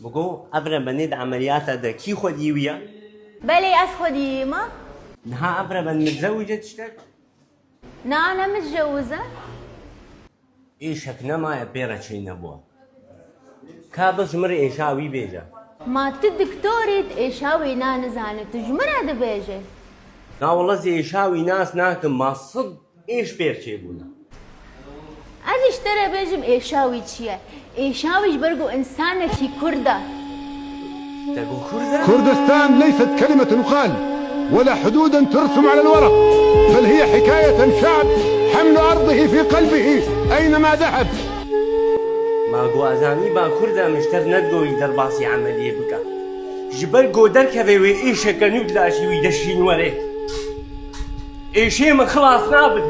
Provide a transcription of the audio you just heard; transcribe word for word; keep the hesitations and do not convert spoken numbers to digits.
Bigo, ev rebenê di emeliyata de kî xwediyê wî ye? Belê ez xwediyê me. Niha ev reben mitzewije tiştek? Na, ne mitcewize. Êşek nemaye pê re çênebû. Ka biz ji min re êşa wî bêje. Ma tu diktor î, tu êşa wî na nizane, tu ji min re dibêje. Na wele zê êşa wî nas nakim, ma sed êş pê re çêbûne. Ez ji te re bêjim êşa wî çi ye. Êşa wî ji ber ku însanekî kurd e. Te got kurd e? كردستان ليست كلمة تقال ولا حدودا ترسم على الورق، بل هي حكاية شعب حمل أرضه في قلبه أينما ذهب. Ma got ez anî ba kurd e, min ji te re nedigot wî derbasî emeliyê bike. Ji ber ku derkeve wê êşeke nû di laşê wî de şîn were. Êşê min xilas nabin.